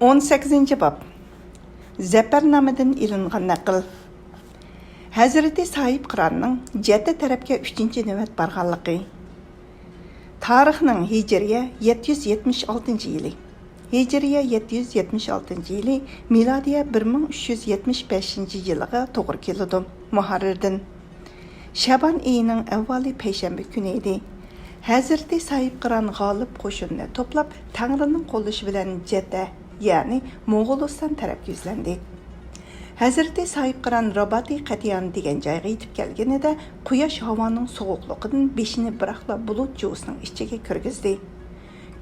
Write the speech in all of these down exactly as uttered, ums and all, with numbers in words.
ئون سەككىزىنچى باب. زەپەرنامىدىن ئېلىنغان نەقىل. ھەزرىتى ساھىب قىراننىڭ جەددە تەرەپكە ئۈچىنچى نۆۋەت بارغانلىقى. تارىخنىڭ ھىجرىيە يەتتە يۈز يەتمىش ئالتىنچى يىلى، ھىجرىيە يەتتە يۈز يەتمىش ئالتىنچى يىلى، مىلادىيە بىر مىڭ ئۈچ يۈز يەتمىش بەشىنچى يىلىغا توغرا كېلىدۇ. مۇھەررىردىن. شەبان ئېيىنىڭ ئەۋۋالى پەيشەنبە كۈنى ئىدى. ھەزرىتى ساھىب قىران غالىب قوشۇننى توپلاپ، تەڭرىنىڭ قوللىشى بىلەن جەددە، يەنى موغۇلىستان تەرەپكە يۈزلەندى. ھەزرىتى ساھىب قىران راباتى قەتىيان دېگەن جايغا يېتىپ كەلگىنىدە، قۇياش ھاۋانىڭ سوغۇقلۇقىدىن بېشىنى بىراقلا بۇلۇت جۇۋىسىنىڭ ئىچىگە كىرگۈزدى.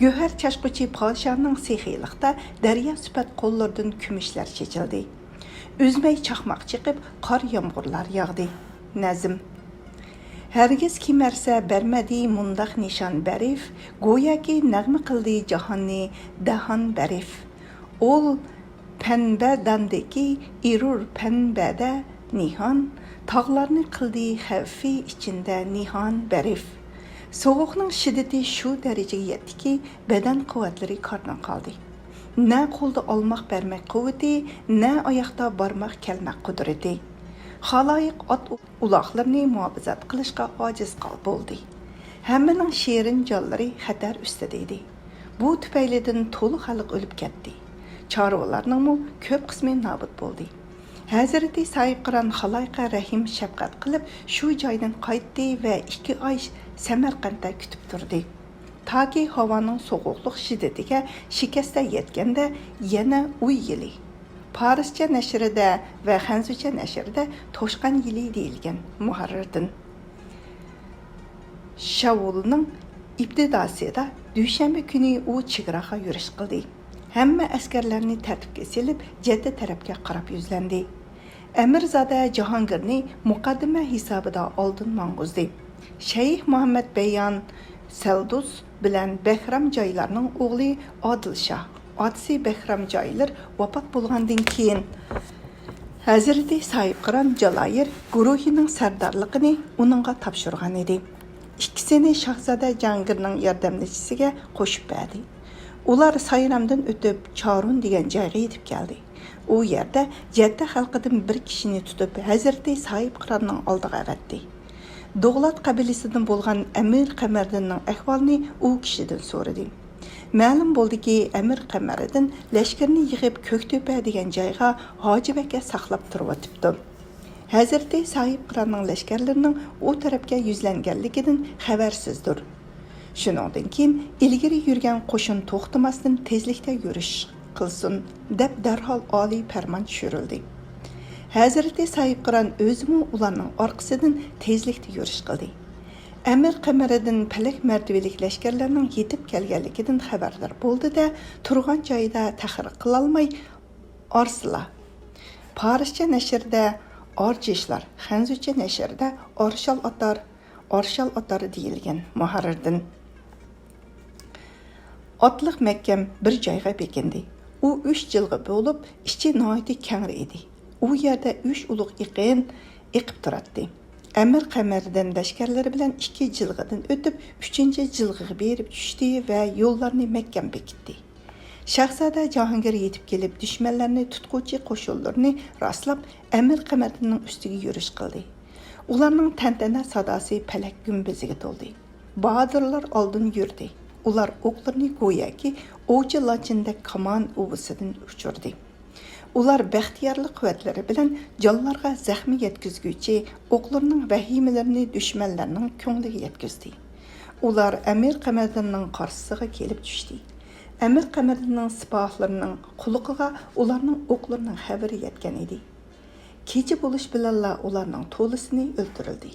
گۆھەر چاچقۇچى پادىشاھنىڭ سېخىيلىقتا دەريا سۈپەت قوللىرىدىن كۈمۈشلەر چېچىلدى. ئۈزمەي چاقماق چېقىپ، قار يامغۇرلار ياغدى. نەزم. ھەرگىز كېمەرسە بەرمىدى مۇنداق نىشان بەرىپ، گوياكى نەغمە قىلدى جاھاننى داھان بەرىپ. ئۇل پەنبە داندىكى ئېرۇر پەنبەدە نىھان، تاغلارنى قىلدى خەۋپى ئىچىندە نىھان بەرىپ. سوغۇقنىڭ شىددىتى شۇ دەرىجىگە يەتتىكى، بەدەن قۇۋۋەتلىرى كارتىن قالدى. نە قولدا ئالماق بەرمەك قۇۋۋىتى، نە ئاياقتا بارماق كەلمەك قۇدرىتى. خالايىق ئات ئۇلاقلىرىنى مۇھاپىزەت قىلىشقا ئاجىز قال بولدى. ھەممىنىڭ شېرىن جانلىرى خەتەر ئۈستىدە ئىدى. بۇ تۈپەيلىدىن تولا خەلق ئۆلۈپ كەتتى. چارۋىلارنىڭمۇ كۆپ قىسمى نابۇت بولدى. ھەزرىتى ساھىبقىران خالايىققا رەھىم شەپقەت قىلىپ، شۇ جايدىن قايتتى ۋە ئىككى ئاي سەمەرقەنتتە كۈتۈپ تۇردى. تاكى ھاۋانىڭ سوغۇقلۇق شىددىتىگە شىكەستە يەتكەندە يەنە ئۇ يىلى. پارسچە نەشرىدە ۋە خەنزۇچە نەشرىدە توشقان يىلى دېيىلگەن. مۇھەررىردىن. شاۋۇلنىڭ ئىپتىداسىدا دۈشەنبە كۈنى ئۇ چېگراغا يۈرۈش قىلدى. ھەممە ئەسكەرلەرنى تەرتىپكە سېلىپ، جەددە تەرەپكە قاراپ يۈزلەندى. ئەمىرزادە جاھانگىرنى مۇقەددىمە ھېسابىدا ئالدىن ماڭغۇزدى. شەيخ مۇھەممەد بەييان سەلدۇس بىلەن بەھرام جايلارنىڭ ئوغلى ئادىل شاھ، ئاتىسى بەھرام جايلىر ۋاپات بولغاندىن كېيىن، ھەزرىتى ساھىبقىران جالايىر گۇرۇھىنىڭ سەردارلىقىنى ئۇنىڭغا تاپشۇرغان ئىدى. ئىككىسىنى شاھزادە جاھانگىرنىڭ ياردەملىشىسىگە قوشۇپ بەردى. ئۇلار سايرامدىن ئۆتۈپ، چارۇن دېگەن جايغا يېتىپ كەلدى. ئۇ يەردە جەددە خەلقىدىن بىر كىشىنى تۇتۇپ، ھەزرىتى ساھىبقىراننىڭ ئالدىغا ئەۋەتتى. دوغلات قەبىلىسىدىن بولغان ئەمىر قەمەردىننىڭ ئەھۋالىنى ئۇ كىشىدىن سورىدى. مەلۇم بولدىكى، ئەمىر قەمەردىن لەشكىرىنى يىغىپ، كۆكتۆپە دېگەن جايغا ھاجى بەككە ساقلاپ تۇرۇۋېتىپتۇ. ھەزرىتى ساھىبقىراننىڭ لەشكەرلىرىنىڭ ئۇ تەرەپكە يۈزلەنگەنلىكىدىن خەۋەرسىزدۇر. شۇنىڭدىن كېيىن ئىلگىرى يۈرگەن قوشۇن توختىماستىن تېزلىكتە يۈرۈش قىلسۇن، دەپ دەرھال ئالىي پەرمان چۈشۈرۈلدى. ھەزرىتى ساھىبقىران ئۆزىمۇ ئۇلارنىڭ ئارقىسىدىن تېزلىكتە يۈرۈش قىلدى. ئەمىر قەمەردىن پەلەك مەرتىۋىلىك لەشكەرلەرنىڭ يېتىپ كەلگەنلىكىدىن خەۋەردار بولدى-دە، تۇرغان جايىدا تەخىر قىلالماي، ئارسىلا. پارسچە نەشرىدە ئارجىشلار، خەنزۇچە نەشرىدە ئارشال ئاتار، ئارشال ئاتار دېيىلگەن. مۇھەررىردىن. ئاتلىق مەھكەم بىر جايغا بېكىندى. ئۇ ئۈچ جىلغا بولۇپ، ئىچى ناھايىتى كەڭرى ئىدى. ئۇ يەردە ئۈچ ئۇلۇغ ئېقىن ئېقىپ تۇراتتى. ئەمىر قەمەردىن لەشكەرلىرى بىلەن ئىككى جىلغىدىن ئۆتۈپ، ئۈچىنچى جىلغىغا بېرىپ چۈشتى ۋە يوللارنى مەھكەم بېكىتتى. شاھزادە جاھانگىر يېتىپ كېلىپ، دۈشمەنلەرنى تۇتقۇچى قوشۇنلىرىنى راسلاپ، ئەمىر قەمەردىننىڭ ئۈستىگە يۈرۈش قىلدى. ئۇلارنىڭ تەنتەنە ساداسى پەلەك گۈمبىزىگە تولدى. باھادىرلار ئالدىن يۈردى. ئۇلار ئوقلىرىنى گوياكى ئوۋچى لاچىندەك كامان ئۇۋىسىدىن ئۇچۇردى. ئۇلار بەختىيارلىق قۇۋۋەتلىرى بىلەن جانلارغا زەخمە يەتكۈزگۈچى ئوقلىرىنىڭ ۋەھىمىلىرىنى دۈشمەنلەرنىڭ كۆڭلىگە يەتكۈزدى. ئۇلار ئەمىر قەمەردىننىڭ قارشىسىغا كېلىپ چۈشتى. ئەمىر قەمەردىننىڭ سىپاھلىرىنىڭ قۇلىقىغا ئۇلارنىڭ ئوقلىرىنىڭ خەۋىرى يەتكەن ئىدى. كېچە بولۇش بىلەنلا ئۇلارنىڭ تولىسىنى ئۆلتۈرۈلدى.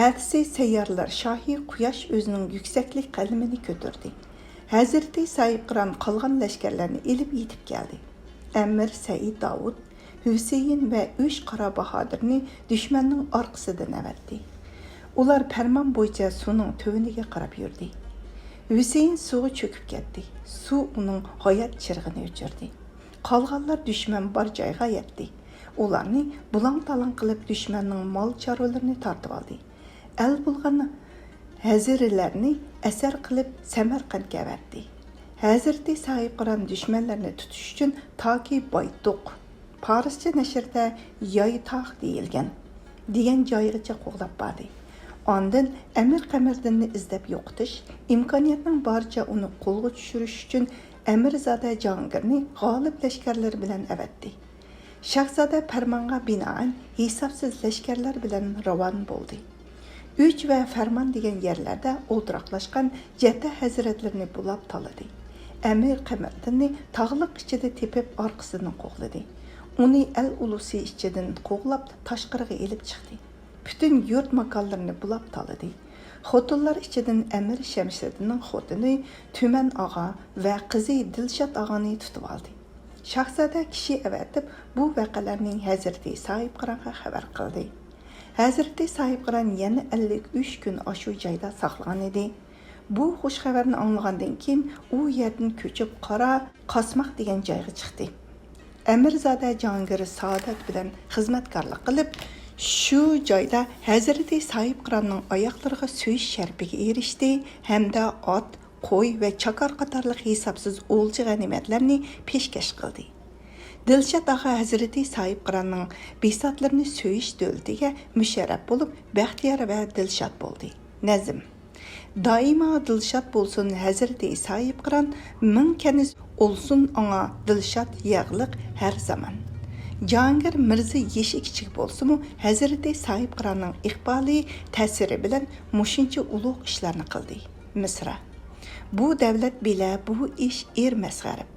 ئەتىسى سەييارلار شاھى قۇياش ئۆزىنىڭ يۈكسەكلىك قەلىمىنى كۆتۈردى. ھەزرىتى ساھىبقىران قالغان لەشكەرلەرنى ئېلىپ يېتىپ كەلدى. ئەمىر سەئىد داۋۇت، ھۈسەيىن ۋە ئۈچ قارا باھادىرنى دۈشمەننىڭ ئارقىسىدىن ئەۋەتتى. ئۇلار پەرمان بويىچە سۇنىڭ تۆۋىنىگە قاراپ يۈردى. ھۈسەيىن سۇغا چۆكۈپ كەتتى. سۇ ئۇنىڭ ھايات چىرىغىنى ئۆچۈردى. قالغانلار دۈشمەن بار جايغا يەتتى. ئۇلارنى بۇلاڭ-تالاڭ قىلىپ، دۈشمەننىڭ مال-چارۋىلىرىنى تارتىۋالدى. ئەل بولغان ھەزىرىلەرنى ئەسىر قىلىپ، سەمەرقەنتكە ئەۋەتتى. ھەزرىتى ساھىبقىران دۈشمەنلىرىنى تۇتۇش ئۈچۈن تاكى بايتۇق، پارسچە نەشرىدە يايتاق دېيىلگەن، دېگەن جايغىچە قوغلاپ باردى. ئاندىن ئەمىر قەمەردىننى ئىزدەپ يوقىتىش، ئىمكانىيەتنىڭ بارىچە ئۇنى قولغا چۈشۈرۈش ئۈچۈن ئەمىرزادە جاھانگىرنى غالىب لەشكەرلىرى بىلەن ئەۋەتتى. شاھزادە پەرمانغا بىنائەن ھېسابسىز لەشكەرلەر بىلەن راۋان بولدى. ئۈچ ۋە فەرمان دېگەن يەرلەردە ئولتۇراقلاشقان جەتە ھەزرەتلىرىنى بۇلاپ تالىدى. ئەمىر قەمەردىننى تاغلىق ئىچىدە تېپىپ ئارقىسىدىن قوغلىدى. ئۇنى ئەل ئۇلۇسى ئىچىدىن قوغلاپ تاشقىرىغا ئېلىپ چىقتى. پۈتۈن يۇرت ماكانلىرىنى بۇلاپ تالىدى. خوتۇنلار ئىچىدىن ئەمىر شەمشىدىننىڭ خوتۇنى تۈمەن ئاغا ۋە قىزى دىلشات ئاغانى تۇتۇۋالدى. شاھزادە كىشى ئەۋەتىپ، بۇ ۋەقەلەرنى ھەزرىتى ساھىبقىرانغا خەۋەر قىلدى. ھەزرىتى ساھىبقىران يەنە ئەللىك ئۈچ كۈن ئاشۇ جايدا ساقلىغان ئىدى. بۇ خۇش خەۋەرنى ئاڭلىغاندىن كېيىن، ئۇ يەردىن كۆچۈپ، قارا قاسماق دېگەن جايغا چىقتى. ئەمىرزادە جاھانگىر سائادەت بىلەن خىزمەتكارلىق قىلىپ، شۇ جايدا ھەزرىتى ساھىبقىراننىڭ ئاياغلىرىغا سۆيۈش شەرىپىگە ئېرىشتى ھەمدە ئات، قوي ۋە چاكار قاتارلىق ھېسابسىز ئولجا غەنىيمەتلەرنى پېشكەش قىلدى. دىلشات ئاغا ھەزرىتى ساھىبقىراننىڭ بىساتلىرىنى سۆيۈش دۆلىتىگە مۇشەررەپ بولۇپ، بەختىيار ۋە دىلشات بولدى. نەزم. دائىما دىلشات بولسۇن ھەزرىتى ساھىبقىران، مىڭ كەنىز ئولسۇن ئاڭا دىلشات ياغلىق ھەر زامان. جاھانگىر مىرزا يېشى كىچىك بولسىمۇ، ھەزرىتى ساھىبقىراننىڭ ئىقبالى، تەسىرى بىلەن مۇشۇنچە ئۇلۇغ ئىشلارنى قىلدى. مىسرا. بۇ دەۋلەت بىلە، بۇ ئىش ئېرىمەس غەرىب.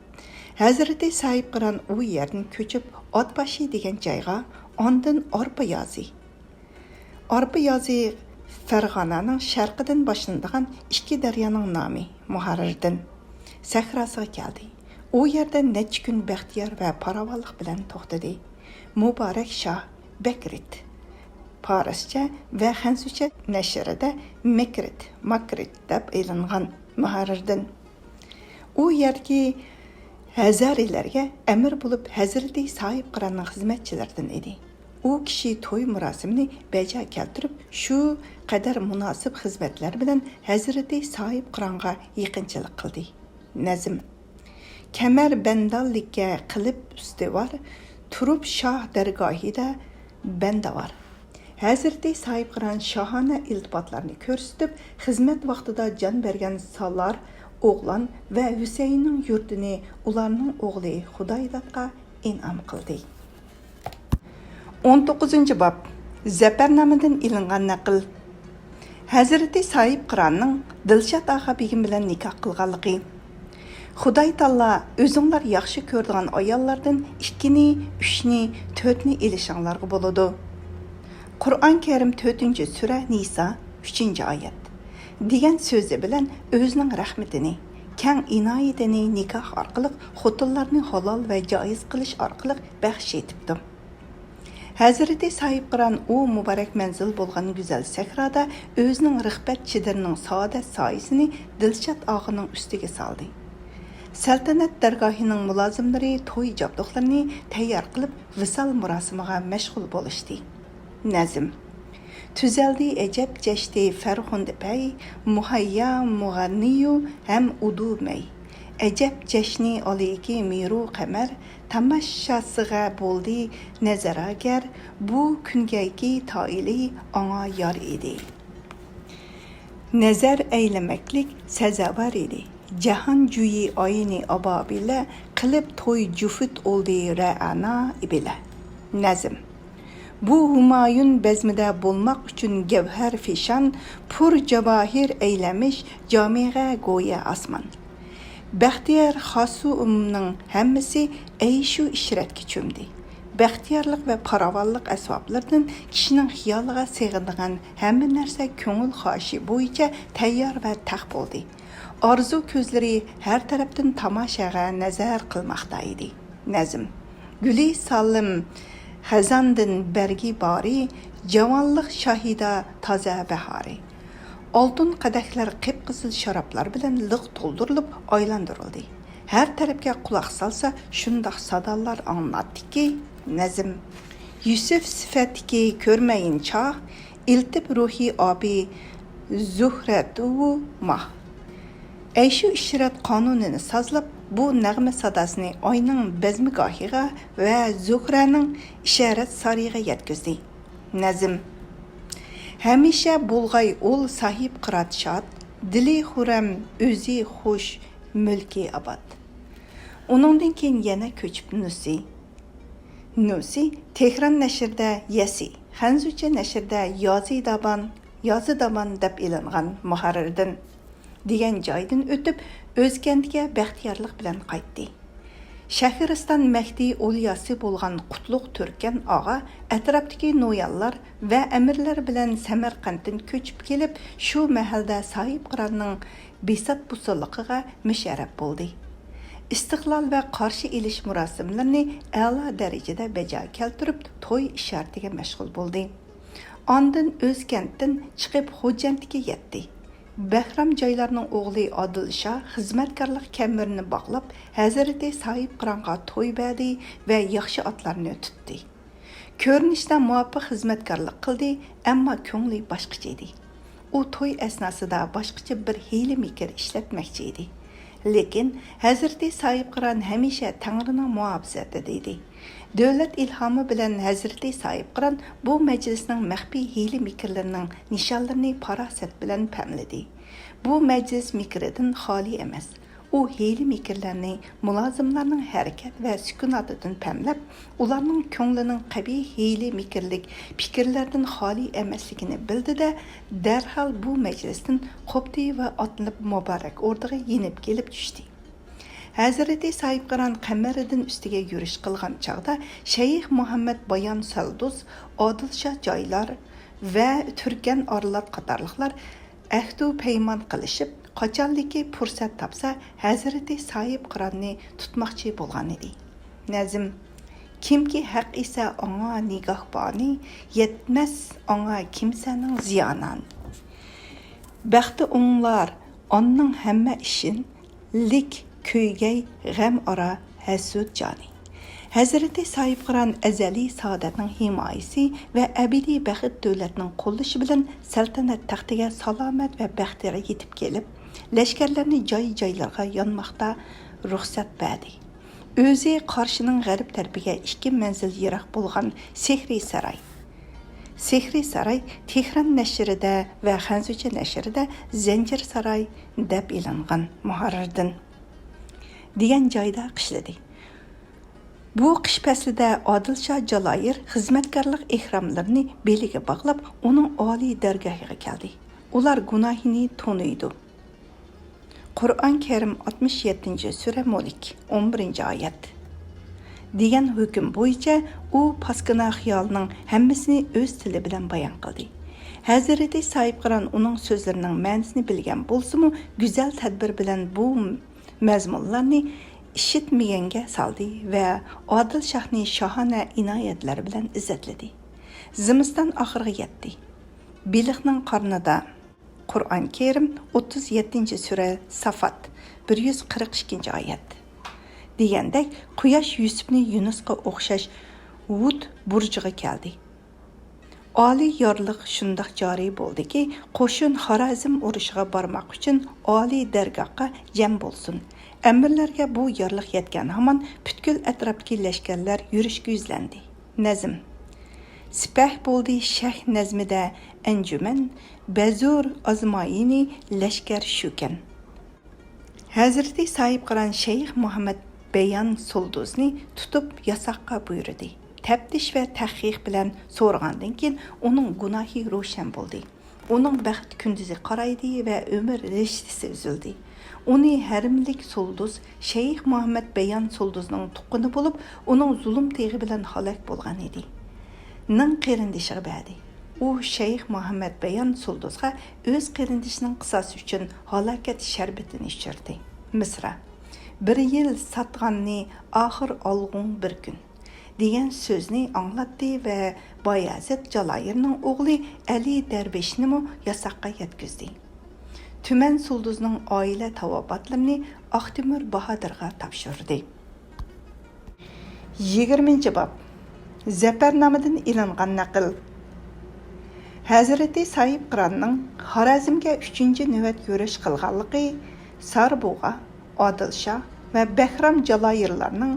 ھەزرىتى ساھىبقىران ئۇ يەردىن كۆچۈپ، ئاتباشى دېگەن جايغا، ئاندىن ئارپا يازى. ئارپا يازى فەرغانەنىڭ شەرقىدىن باشلىنىدىغان ئىككى دەريانىڭ نامى، مۇھەررىردىن، سەھراسىغا كەلدى. ئۇ يەردە نەچچە كۈن بەختىيار ۋە پاراۋانلىق بىلەن توختىدى. مۇبارەك شاھ، بەكرىت، پارسچە ۋە خەنزۇچە نەشرىدە مىكرىت، ماكرىت دەپ ئېلىنغان، مۇھەررىردىن. ئۇ يەردىكى ھەزەرىلەرگە ئەمىر بولۇپ، ھەزرىتى ساھىبقىراننىڭ خىزمەتچىلىرىدىن ئىدى. ئۇ كىشى توي مۇراسىمىنى بەجا كەلتۈرۈپ، شۇ قەدەر مۇناسىپ خىزمەتلەر بىلەن ھەزرىتى ساھىبقىرانغا يېقىنچىلىق قىلدى. نەزم. كەمەربەندانلىككە قىلىپ ئۈستىۋار، تۇرۇپ شاھ دەرگاھىدا بەنداۋار. ھەزرىتى ساھىبقىران شاھانە ئىلتىپاتلارنى كۆرسىتىپ، خىزمەت ۋاقتىدا جان بەرگەن سالار ئوغلان ۋە ھۈسەيىننىڭ يۇرتىنى ئۇلارنىڭ ئوغلى خۇدايدادقا ئىنئام قىلدى. ئون توققۇزىنچى باب، زەپەرنامىدىن ئېلىنغان نەقىل. ھەزرىتى ساھىبقىراننىڭ دىلشات ئاغا بېگىم بىلەن نىكاھ قىلغانلىقى. خۇداي تاللا ئۆزۈڭلار ياخشى كۆرىدىغان ئاياللاردىن ئىككىنى، ئۈچنى، تۆتنى ئېلىشىڭلارغا بولىدۇ. قۇرئان كەرىم، تۆتىنچى سۈرە، نىسا، ئۈچىنچى ئايەت، دېگەن سۆزى بىلەن ئۆزىنىڭ رەھمىتىنى، كەڭ ئىنايىتىنى نىكاھ ئارقىلىق خوتۇنلارنى ھالال ۋە جائىز قىلىش ئارقىلىق بەخش ئېتىپتۇ. ھەزرىتى ساھىبقىران ئۇ مۇبارەك مەنزىل بولغان گۈزەل سەھرادا ئۆزىنىڭ رىغبەت چېدىرىنىڭ سائادەت سايىسىنى دىلشات ئاغىنىڭ ئۈستىگە سالدى. سەلتەنەت دەرگاھىنىڭ مۇلازىملىرى توي جابدۇقلىرىنى تەييار قىلىپ، ۋىسال مۇراسىمىغا مەشغۇل بولۇشتى. نەزم. تۈزەلدى ئەجەب جەشتى فەرخۇندە پەي، مۇھەييا مۇغەننىيۇ ھەم ئۇدۇ مەي. ئەجەب جەشنى ئالىيكى مىرۇ قەمەر، تاماشاسىغا بولدى نەزەراگەر، بۇ كۈنگەكى تائىلى ئاڭا يار ئىدى. نەزەر ئەيلىمەكلىك سەزاۋەر ئىدى. جاھان جۈيى ئاينى ئابابىلە، قىلىپ توي جۈفت ئولدى رەئەنا بىلە. نەزم. بۇ ھۇمايۇن بەزمىدە بولماق ئۈچۈن گەۋھەر فىشان، پۇر جاۋاھىر ئەيلەمىش جامىغە گويا ئاسمان. بەختىيار خاسۇمنىڭ ھەممىسى ئەيشۇ ئىشرەتكە چۆمدى. بەختىيارلىق ۋە پاراۋانلىق ئەسۋابلىرىدىن كىشىنىڭ خىيالىغا سېغىنىدىغان ھەممە نەرسە كۆڭۈل خاھىشى بويىچە تەييار ۋە تەق بولدى. ئارزۇ كۆزلىرى ھەر تەرەپتىن تاماشاغا نەزەر قىلماقتا ئىدى. نەزم. گۈلى سالىم خەزەندىن بەرگى بارى، جاۋانلىق شاھىدا تازا باھارى. ئالتۇن قەدەھلەر قىپقىزىل شارابلار بىلەن لىق تولدۇرۇلۇپ ئايلاندۇرۇلدى. ھەر تەرەپكە قۇلاق سالسا، شۇنداق سادالار ئاڭلىناتتىكى، نەزم. يۈسۈف سۈپەتتىكى كۆرمەيىن چاھ، ئىلتىپ روھى ئابى زۇھرەتۇ ماھ. ئەيشۇ ئىشرەت قانۇنىنى سازلاپ، بۇ نەغمە ساداسىنى ئاينىڭ بەزمىگاھىغا ۋە زۆھرەنىڭ ئىشارەت سارىيىغا يەتكۈزدى. نەزم. ھەمىشە بولغاي ئۇل ساھىبقىران شاد، دىلى خۇرەم، ئۆزى خۇش، مۈلكى ئاباد. ئۇنىڭدىن كېيىن يەنە كۆچۈپ نۇسى. نۇسى تېھران نەشرىدە يەسى، خەنزۇچە نەشرىدە يازى دابان، يازى دابان دەپ ئېلىنغان مۇھەررىردىن دېگەن جايدىن ئۆتۈپ، ئۆز كەنتىگە بەختىيارلىق بىلەن قايتتى. شەھرىستان مەھدى ئولياسى بولغان قۇتلۇق تۈركەن ئاغا ئەتراپتىكى نويانلار ۋە ئەمىرلەر بىلەن سەمەرقەنتتىن كۆچۈپ كېلىپ، شۇ مەھەلدە ساھىبقىراننىڭ بىسات بۇسۇللۇقىغا مۇشەررەپ بولدى. ئىستىقلال ۋە قارشى ئېلىش مۇراسىملىرىنى ئەلا دەرىجىدە بەجا كەلتۈرۈپ، توي ئىشارىتىگە مەشغۇل بولدى. ئاندىن ئۆز كەنتتىن چىقىپ خوجەنتكە يەتتى. بەھرام جايلارنىڭ ئوغلى ئادىل شاھ خىزمەتكارلىق كەمىرىنى باغلاپ، ھەزرىتى ساھىبقىرانغا توي بەردى ۋە ياخشى ئاتلارنى تۇتتى. كۆرۈنۈشتە مۇۋاپىق خىزمەتكارلىق قىلدى، ئەمما كۆڭلى باشقىچە ئىدى. ئۇ توي ئەسناسىدا باشقىچە بىر ھىيلە-مىكىر ئىشلەتمەكچى ئىدى. لېكىن ھەزرىتى ساھىبقىران ھەمىشە تەڭرىنىڭ مۇھاپىزىتىدە ئىدى. دۆلەت ئىلھامى بىلەن ھەزرىتى ساھىبقىران بۇ مەجلىسنىڭ مەخپىي ھىيلە-مىكىرلىرىنىڭ نىشانلىرىنى پاراسەت بىلەن پەملىدى. بۇ مەجلىس مىكرىدىن خالىي ئەمەس. ئۇ ھىيلە-مىكىرلەرنى مۇلازىملارنىڭ ھەرىكەت ۋە سۈكۈناتىدىن پەملەپ، ئۇلارنىڭ كۆڭلىنىڭ قەبىھ ھىيلە-مىكىرلىك پىكىرلەردىن خالىي ئەمەسلىكىنى بىلدى-دە، دەرھال بۇ مەجلىستىن قوپتى ۋە ئاتلىنىپ مۇبارەك ئوردىغا يېنىپ كېلىپ چۈشتى. ھەزرىتى ساھىبقىران قەمەرىدىن ئۈستىگە يۈرۈش قىلغان چاغدا، شەيخ مۇھەممەد بايان سالدۇز، ئادىلشاھ جايلار ۋە تۈركەن ئارلات قاتارلىقلار ئەھدۇ پەيمان قىلىشىپ، قاچانلىكى پۇرسەت تاپسا، ھەزرىتى ساھىبقىراننى تۇتماقچى بولغانىدى. نەزم. كىمكى ھەق ئىسە ئاڭا نىگاھبانى، يەتمەس ئاڭا كىمسەنىڭ زىيانى. بەختى ئوڭلار ئاننىڭ ھەممە ئىشىن، لىك كۆيگەي غەم ئارا ھەسۇت جانى. ھەزرىتى ساھىبقىران ئەزەلىي سائادەتنىڭ ھىمايىسى ۋە ئەبەدىي بەخت دۆلەتنىڭ قوللىشى بىلەن سەلتەنەت تەختىگە سالامەت ۋە بەختىيار يېتىپ كېلىپ، لەشكەرلەرنى جاي-جايلىرىغا يانماقتا رۇخسەت بەردى. ئۆزى قارشىنىڭ غەرب تەرىپىگە ئىككى مەنزىل يىراق بولغان سېھرىي ساراي. سېھرىي ساراي تېھران نەشرىدە ۋە خەنزۇچە نەشرىدە زەنجىر ساراي دەپ ئېلىنغان مۇھەررىردىن دېگەن جايدا قىشلىدى. بۇ قىش پەسلىدە ئادىلشاھ جالايىر خىزمەتكارلىق ئېھراملىرىنى بېلىگە باغلاپ، ئۇنىڭ ئالىي دەرگاھىغا كەلدى. ئۇلار گۇناھىنى تونۇيدۇ. قۇرئان كەرىم ئاتمىش يەتتىنچى سۈرە مۇلك، ئون بىرىنچى ئايەت. دېگەن ھۆكۈم بويىچە ئۇ پاسكىنا خىيالنىڭ ھەممىسىنى ئۆز تىلى بىلەن بايان قىلدى. ھەزرىتى ساھىبقىران ئۇنىڭ سۆزلىرىنىڭ مەنىسىنى بىلگەن بولسىمۇ، گۈزەل تەدبىر بىلەن بۇ مەزمۇنلارنى ئىشىتمىگەنگە سالدى ۋە ئادىل شاھنى شاھانە ئىنايەتلەر بىلەن ئىززەتلىدى. زىمىستان ئاخىرىغا يەتتى. بېلىقنىڭ قارنىدا. قۇرئان كەرىم، ئوتتۇز يەتتىنچى سۈرە، سافات، بىر يۈز قىرىق ئىككىنچى ئايەت. دېگەندەك، قۇياش يۈسۈپنى يۇنۇسقا ئوخشاش ھۇد بۇرجىغا كەلدى. ئالىي يارلىق شۇنداق جارى بولدىكى، قوشۇن خارازم ئۇرۇشىغا بارماق ئۈچۈن ئالىي دەرگاھقا جەم بولسۇن. ئەمىرلەرگە بۇ يارلىق يەتكەن ھامان پۈتكۈل ئەتراپتىكى لەشكەرلەر يۈرۈشكە يۈزلەندى. نەزم. سىپەھ بولدى شەھ نەزمىدە ئەنجۈمەن، بەزۇر ئازمايىنى لەشكەر شۇكەن. ھەزرىتى ساھىبقىران شەيخ مۇھەممەد بەيان سۇلدۇزنى تۇتۇپ ياساققا بۇيرۇدى. تەپتىش ۋە تەھقىق بىلەن سورىغاندىن كېيىن، ئۇنىڭ گۇناھى روشەن بولدى. ئۇنىڭ بەخت كۈندۈزى قارايدى ۋە ئۆمۈر رىشتىسى ئۈزۈلدى. ئۇنى ھەرىملىك سۇلدۇز شەيخ مۇھەممەد بەيان سۇلدۇزنىڭ تۇغقىنى بولۇپ، ئۇنىڭ زۇلۇم تېغى بىلەن ھالاك بولغان ئىدى. نىڭ قېرىندىشىغا بەردى. ئۇ شەيخ مۇھەممەد بەيان سۇلدۇزغا ئۆز قېرىندىشىنىڭ قىساسى ئۈچۈن ھالاكەت شەربىتىنى ئىچۈردى. مىسرا. بىر يىل ساتقاننى ئاخىر ئالغۇڭ بىر كۈن. دېگەن سۆزنى ئاڭلاتتى ۋە بايازىد جالايىرنىڭ ئوغلى ئەلى دەرۋىشنىمۇ ياساققا يەتكۈزدى. تۈمەن سۇلدۇزنىڭ ئائىلە تاۋابىئاتلىرىنى ئاقتۆمۈر باھادىرغا تاپشۇردى. يىگىرمىنچى باب. زەپەرنامىدىن ئېلىنغان نەقىل. ھەزرىتى ساھىبقىراننىڭ خارازمگە ئۈچىنچى نۆۋەت يۈرۈش قىلغانلىقى، ساربۇغا، ئادىلشاھ ۋە بەھرام جالايىرلارنىڭ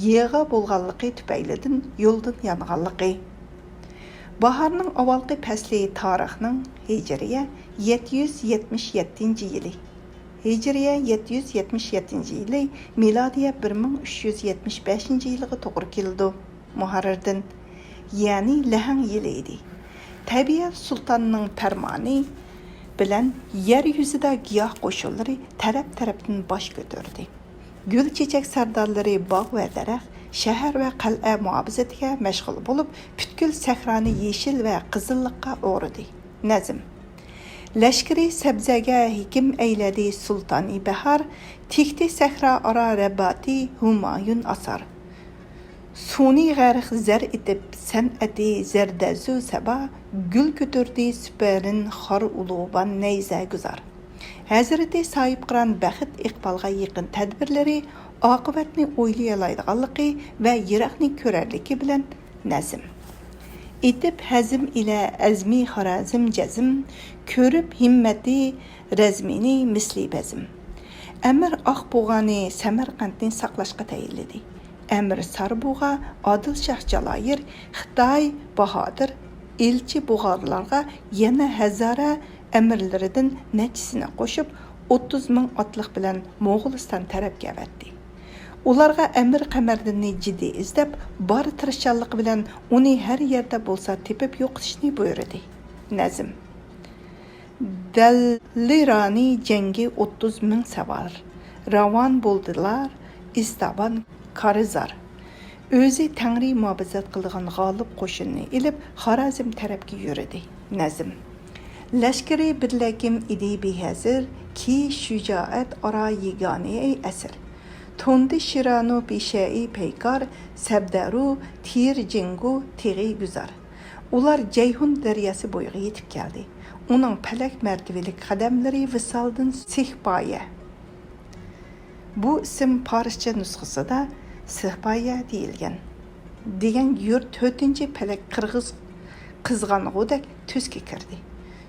يېغا بولغانلىقى تۈپەيلىدىن يولدىن يانغانلىقى. باھارنىڭ ئاۋۋالقى پەسلى تارىخنىڭ ھىجرىيە يەتتە يۈز يەتمىش يەتتىنچى يىلى، ھىجرىيە يەتتە يۈز يەتمىش يەتتىنچى يىلى، مىلادىيە بىر مىڭ ئۈچ يۈز يەتمىش بەشىنچى يىلىغا توغرا كېلىدۇ. مۇھەررىردىن، يەنى لەھەڭ يىلى ئىدى. تەبىئەت سۇلتاننىڭ پەرمانى بىلەن يەر يۈزىدە گىياھ قوشۇنلىرى تەرەپ-تەرەپتىن باش كۆتۈردى. گۈل-چېچەك سەردارلىرى باغ ۋە دەرەخ، شەھەر ۋە قەلئە مۇھاپىزىتىگە مەشغۇل بولۇپ، پۈتكۈل سەھرانى يېشىل ۋە قىزىللىققا ئورىدى. نەزم. لەشكىرى سەبزەگە ھېكىم ئەيلەدى سۇلتانى بەھار، تىكتى سەھرا ئارا رەباتى ھۇمايۇن ئاسار. سۇنى غەرق زەر ئېتىپ سەنئەتى زەردەزۇ سەبا، گۈل كۆتۈردى سۈپەرىن خار ئۇلۇغبان نەيزە گۈزار. ھەزرىتى ساھىبقىران بەخت ئىقبالغا يېقىن تەدبىرلىرى، ئاقىۋەتنى ئويلىيالايدىغانلىقى ۋە يىراقنى كۆرەرلىكى بىلەن نەزم. ئېتىپ ھەزم ئىلە ئەزمى خارازم جەزم، كۆرۈپ ھىممەتى رەزمىنى مىسلى بەزم. ئەمىر ئاقبۇغانى سەمەرقەنتنى ساقلاشقا تەيىنلىدى. ئەمىر ساربۇغا، ئادىلشاھ جالايىر، خىتاي باھادىر ئىلچى بۇغارلارغا يەنە ھەزارە ئەمىرلىرىدىن نەچچىسىنى قوشۇپ، ئوتتۇز مىڭ ئاتلىق بىلەن موغۇلىستان تەرەپكە ئەۋەتتى. ئۇلارغا ئەمىر قەمەردىننى جىددىي ئىزدەپ، بار تىرىشچانلىقى بىلەن ئۇنى ھەر يەردە بولسا تېپىپ يوقىتىشنى بۇيرۇدى. نەزم. دەللىرانى جەڭگى ئوتتۇز مىڭ ساۋار، راۋان بولدىلار ئىستابان كارىزار. ئۆزى تەڭرى مۇھاپىزەت قىلىدىغان غالىب قوشۇننى ئېلىپ، خارازم تەرەپكە يۈرىدى. نەزم. لەشكىرى بىرلەكىم ئىدى بىھەزىر، كى شۇجائەت ئارا يېگانىئەي ئەسىر. توندى شىرانۇ پېشەئى پەيكار، سەبدەرۇ تىر جىڭگۇ تېغى گۈزار. ئۇلار جەيھۇن دەرياسى بويىغا يېتىپ كەلدى. ئۇنىڭ پەلەك مەرتىۋىلىك قەدەملىرى ۋىسالدىن سىھپايە. بۇ ئىسىم پارسچە نۇسخىسىدا سىھپايە دېيىلگەن. دېگەن يۇرت تۆتىنچى پەلەك قىرغىز قىزغانغۇدەك تۈسكە كىردى.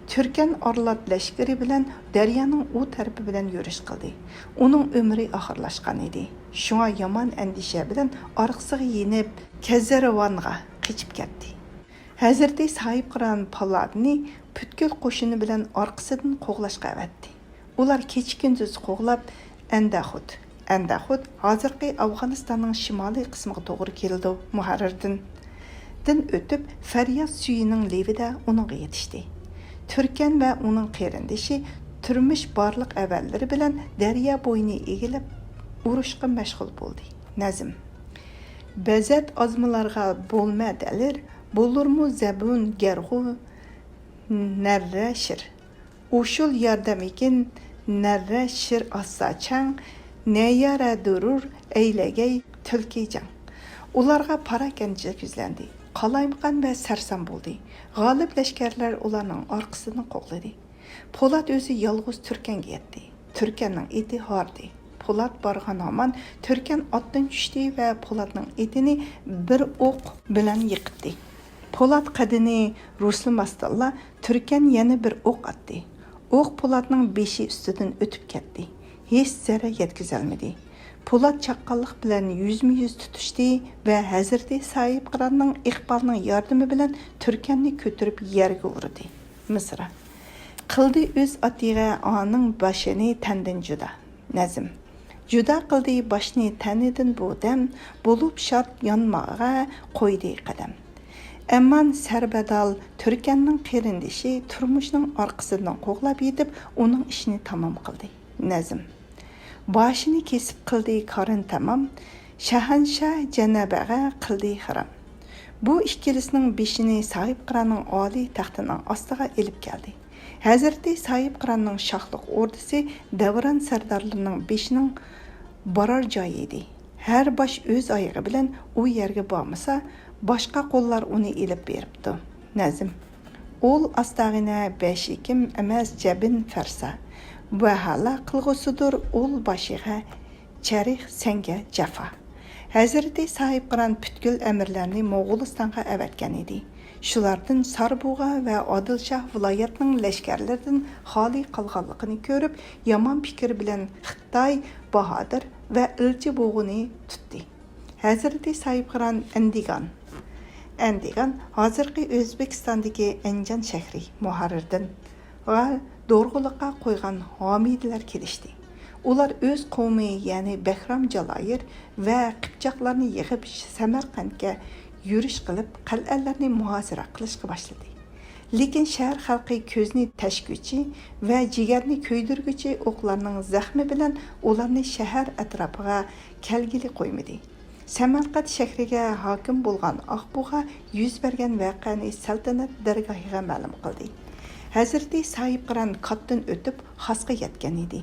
تۈركەن ئارلات لەشكىرى بىلەن دەريانىڭ ئۇ تەرىپى بىلەن يۈرۈش قىلدى. ئۇنىڭ ئۆمرى ئاخىرلاشقان ئىدى. شۇڭا يامان ئەندىشە بىلەن ئارقىسىغا يېنىپ، كەزەرۋانغا قېچىپ كەتتى. ھەزرىتى ساھىبقىران پالادىنى پۈتكۈل قوشۇنى بىلەن ئارقىسىدىن قوغلاشقا ئەۋەتتى. ئۇلار كېچە-كۈندۈز قوغلاپ، ئەندەخۇت، ئەندەخۇت ھازىرقى ئافغانىستاننىڭ شىمالىي قىسمىغا توغرا كېلىدۇ، مۇھەررىردىن، دىن ئۆتۈپ، فەرياد سۈيىنىڭ لېۋىدە ئۇنىڭغا يېتىشتى. تۈركەن ۋە ئۇنىڭ قېرىندىشى تۇرمۇش بارلىق ئەۋەنلىرى بىلەن دەريا بويىنى ئىگىلەپ، ئۇرۇشقا مەشغۇل بولدى. نەزم. بەزەت ئازمىلارغا بولمە دەلىر، بولۇرمۇ زەبۇن گەرغۇ نەررە شىر. ئۇشۇل ياردەم ئىكىن، نەررە شىر ئاسسا چەڭ، نەييارە دۇرۇر ئەيلەگەي تۈلكى جەڭ. ئۇلارغا پاراكەندىچىلىك يۈزلەندى. قالايمىقان ۋە سەرسان بولدى. غالىب لەشكەرلەر ئۇلارنىڭ ئارقىسىدىن قوغلىدى. پولات ئۆزى يالغۇز تۈركەنگە يەتتى. تۈركەننىڭ ئېتى ھاردى. پولات بارغان ھامان تۈركەن ئاتتىن چۈشتى ۋە پولاتنىڭ ئېتىنى بىر ئوق بىلەن يىقىتتى. پولات قەددىنى رۇسلىماستىنلا، تۈركەن يەنە بىر ئوق ئاتتى. ئوق پولاتنىڭ بېشى ئۈستىدىن ئۆتۈپ كەتتى. ھېچ زەرەر يەتكۈزەلمىدى. پولات چاققانلىق بىلەن يۈزمۇ يۈز تۇتۇشتى ۋە ھەزرىتى ساھىبقىراننىڭ ئىقبالنىڭ ياردىمى بىلەن تۈركەننى كۆتۈرۈپ يەرگە ئۇردى. مىسرا. قىلدى ئۆز ئاتىغا ئانىڭ باشىنى تەندىن جۇدا. نەزم. جۇدا قىلدى باشنى تەنىدىن بۇ دەم، بولۇپ شاد يانماغا قويدى قەدەم. ئەمان سەربەدال تۈركەننىڭ قېرىندىشى تۇرمۇشنىڭ ئارقىسىدىن قوغلاپ يېتىپ، ئۇنىڭ ئىشىنى تامام قىلدى. نەزم. باشىنى كېسىپ قىلدى كارىنى تامام، شاھەنشاھ جەنەبەغە قىلدى خىرام. بۇ ئىككىلىسىنىڭ بېشىنى ساھىبقىراننىڭ ئالىي تەختىنىڭ ئاستىغا ئېلىپ كەلدى. ھەزرىتى ساھىبقىراننىڭ شاھلىق ئوردىسى دەۋران سەردارلىرىنىڭ بېشىنىڭ بارار جايى ئىدى. ھەر باش ئۆز ئايىغى بىلەن ئۇ يەرگە بارمىسا، باشقا قوللار ئۇنى ئېلىپ بېرىپتۇ. نەزم. ئۇل ئاستاغىنە بەشىكىم ئەمەس جەبىن فەرسا، ۋەھالە قىلغۇسىدۇر ئۇل باشىغا چەرخ سەڭگە جاپا. ھەزرىتى ساھىبقىران پۈتكۈل ئەمىرلەرنى موغۇلىستانغا ئەۋەتكەن ئىدى. شۇلاردىن ساربۇغا ۋە ئادىلشاھ ۋىلايەتنىڭ لەشكەرلىرىدىن خالىي قالغانلىقىنى كۆرۈپ، يامان پىكىر بىلەن خىتاي باھادىر ۋە ئىلچى بوغىنى تۇتتى. ھەزرىتى ساھىبقىران ئەندىگان، ئەندىگان ھازىرقى ئۆزبېكىستاندىكى ئەنجان شەھىرى، مۇھەررىردىن ۋە دورغۇلۇققا قويغان ھامىيلار كېلىشتى. ئۇلار ئۆز قوۋمى، يەنى بەھرام جالايىر ۋە قىپچاقلارنى يىغىپ، سەمەرقەنتكە يۈرۈش قىلىپ، قەلئەلەرنى مۇھاسىرە قىلىشقا باشلىدى. لېكىن شەھەر خەلقى كۆزنى تەشكۈچى ۋە جىگەرنى كۆيدۈرگۈچى ئوقلارنىڭ زەخمى بىلەن ئۇلارنى شەھەر ئەتراپىغا كەلگىلى قويمىدى. سەمەرقەنت شەھىرىگە ھاكىم بولغان ئاقبۇغا يۈز بەرگەن ۋەقەنى سەلتەنەت دەرگاھىغا مەلۇم قىلدى. ھەزرىتى ساھىبقىران كاتتىن ئۆتۈپ، خاسقا يەتكەن ئىدى.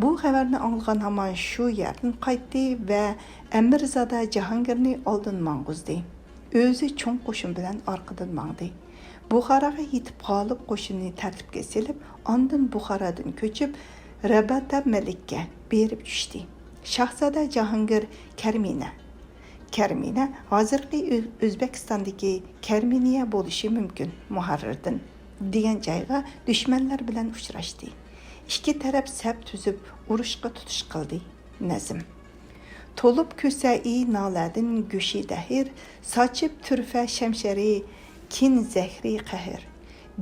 بۇ خەۋەرنى ئاڭلىغان ھامان شۇ يەردىن قايتتى ۋە ئەمىرزادە جاھانگىرنى ئالدىن ماڭغۇزدى. ئۆزى چوڭ قوشۇن بىلەن ئارقىدىن ماڭدى. بۇخاراغا يېتىپ، غالىب قوشۇننى تەرتىپكە سېلىپ، ئاندىن بۇخارادىن كۆچۈپ، رەباتە مەلىككە بېرىپ چۈشتى. شاھزادە جاھانگىر كەرمىنە، كەرمىنە ھازىرقى ئۆ-، ئۆزبېكىستاندىكى كەرمىنىيە بولۇشى مۇمكىن، مۇھەررىردىن دېگەن جايغا دۈشمەنلەر بىلەن ئۇچراشتى. ئىككى تەرەپ سەپ تۈزۈپ، ئۇرۇشقا تۇتۇش قىلدى. نەزم. تولۇپ كۆسەئى نالەدىن گۆشى دەھىر، ساچىپ تۈرفە شەمشەرى كىن زەھرى قەھر.